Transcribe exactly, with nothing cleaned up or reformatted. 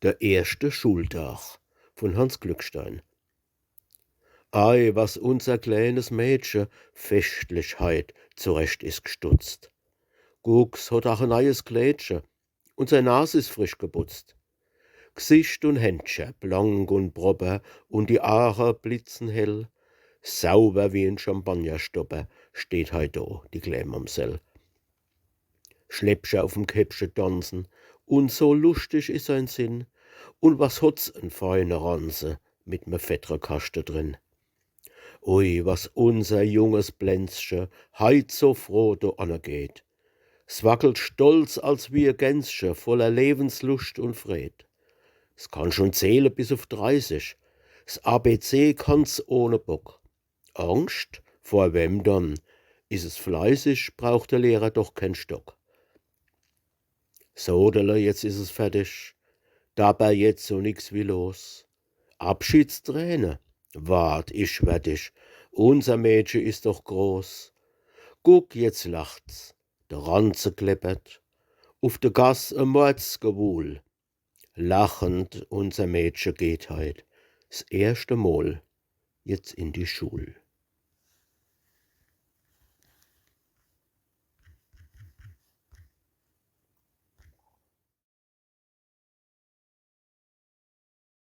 Der erschte Schultag von Hanns Glückstein. Ei, was unser kleenes Mädche feschtlich heit zurecht is gstutzt. Guck, s hot ach e neies Kleedche und sei Nas is frisch geputzt. Gsicht und Händche blank und propper und die Aache blitzen hell. Sauber wie en Champagnerstopper steht heit do die klä Mamsell. Schläppche auf'm Käppche tanzen, und so luschtig is sein Sinn. Und was hot's en feine Ranze mit me Feddrekaschte drin. Ui, was unser junges Plänzche heit so froh do anegeht. S wackelt stolz als wie e Gänsche voller Lewensluscht und Freed. S kann schon zähle bis uff dreißig, s A B C kann's ohne Bock. Angscht? Vor wem dann? Is es fleißig, braucht der Lehrer doch keen Stock. Sodele, jetzt is es fertig, dabei jetzt so nix wie los. Abschiedsträne? Wart, ich schwör dich, unser Mädche is doch groß. Guck, jetzt lacht's, de Ranze kleppert, uff de Gass e Mordsgewuhl. Lachend unser Mädche geht heit s erschte Mol jetzt in die Schul.